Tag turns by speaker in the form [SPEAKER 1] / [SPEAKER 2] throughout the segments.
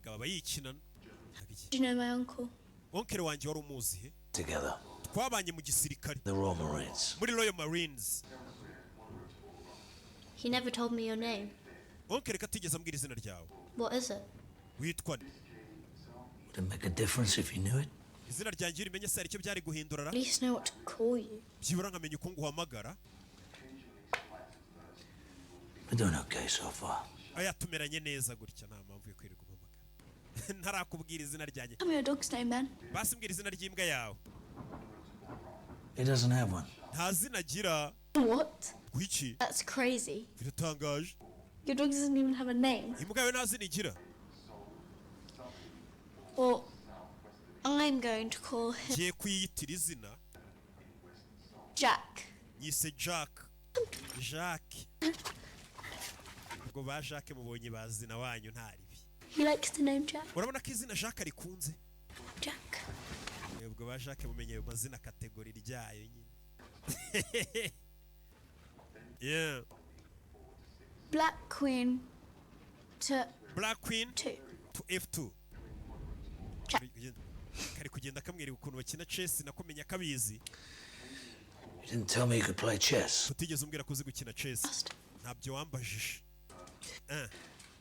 [SPEAKER 1] Umugabo aba yikinana.
[SPEAKER 2] Do you know my uncle?
[SPEAKER 1] Oncle wanjye wari umuzi he?
[SPEAKER 3] Together.
[SPEAKER 1] Twabanye mu gisirikare.
[SPEAKER 3] The Royal Marines.
[SPEAKER 1] Muri Royal Marines.
[SPEAKER 2] He never told me your name.
[SPEAKER 1] Oncle ko atigeze ambwira izina ryawe.
[SPEAKER 2] What is it?
[SPEAKER 1] Witwa nde?
[SPEAKER 3] Would it make a difference if you knew it?
[SPEAKER 1] Izina ryanjye iyo urimenye se hari icyo byari guhindura ra?
[SPEAKER 2] At least know what to call you.
[SPEAKER 1] Byibura nkamenya uko nguhamagara.
[SPEAKER 3] We're doing okay so far.
[SPEAKER 1] Aya, tumeranye neza gutya, nta mpamvu yo kwirirwa umpamagara ntarakubwira izina ryanjye.
[SPEAKER 2] Tell me your dog's name then.
[SPEAKER 1] Basi mbwira izina ry'imbwa yawe.
[SPEAKER 3] He doesn't have one.
[SPEAKER 1] Nta zina agira.
[SPEAKER 2] What?
[SPEAKER 1] Gwiki?
[SPEAKER 2] That's crazy.
[SPEAKER 1] Biratangaje.
[SPEAKER 2] Your dog doesn't even have a name.
[SPEAKER 1] Imbwa yawe nta zina igira.
[SPEAKER 2] Well, I'm going to call him
[SPEAKER 1] Ngiye kuyiyitira izina.
[SPEAKER 2] Jack.
[SPEAKER 1] Nyise Jack, Jacques. Ubwo ba Jacques mubonye bazina wanyu nta ribi.
[SPEAKER 2] He likes the name Jack.
[SPEAKER 1] Urabona ko izina Jacques rikunze.
[SPEAKER 2] Jack.
[SPEAKER 1] Ubwo ba Jacques mumenye ayo mazina, catégorie ryayo nyine, yeah.
[SPEAKER 2] Black Queen to
[SPEAKER 1] Black Queen
[SPEAKER 2] two.
[SPEAKER 1] To F2.
[SPEAKER 2] Jack.
[SPEAKER 1] Kari kugenda kamwereka ukuntu bakina chess, nako menya kabizi.
[SPEAKER 3] You didn't tell me you could play chess.
[SPEAKER 1] Utigeze umbwira ko uzi gukina chess. Ntabyo wambajije.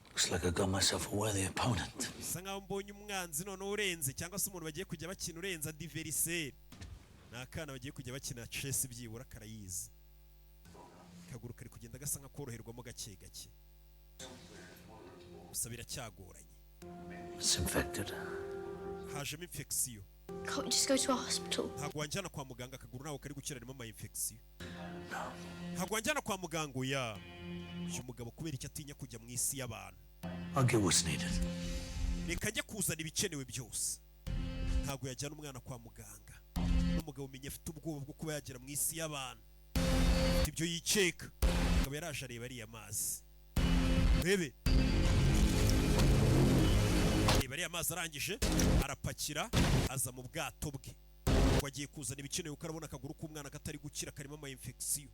[SPEAKER 3] Looks like I got myself a worthy opponent.
[SPEAKER 1] Bisa nkaho mbonye umwanzi noneho urenze, cyangwa se umuntu bagiye kujya bakina urenze, adversaire. Ni akana bagiye kujya bakina chess, byibura karayizi. Akaguru kari kugenda gasa nk'akoroherwamo gake gake, gusa biracyagoranye.
[SPEAKER 3] It's infected.
[SPEAKER 1] Hajemo infection.
[SPEAKER 2] Can't we just go to a hospital?
[SPEAKER 1] Ntabwo wanjyana kwa muganga? Akaguru ntabwo kari gukira, harimo ama infection. Ntabwo wanjyana kwa muganga? Oya. Uyu mugabo kubera icyo atinya kujya mu isi y'abantu?
[SPEAKER 3] I'll get what's needed.
[SPEAKER 1] Reka ajye kuzana ibikenewe byose. Ntabwo yajyana umwana kwa muganga, n'umugabo umenya afite ubwoba bwo kuba yagera mu isi y'abantu. Afite ibyo yikeka. Umugabo yaraje areba ariya mazi, rebe, reba ariya mazi. Arangije arapakira, aza mu bwato bwe ngo agiye kuzana ibikenewe, kuko arabona akaguru k'umwana katari gukira, karimo ama infection.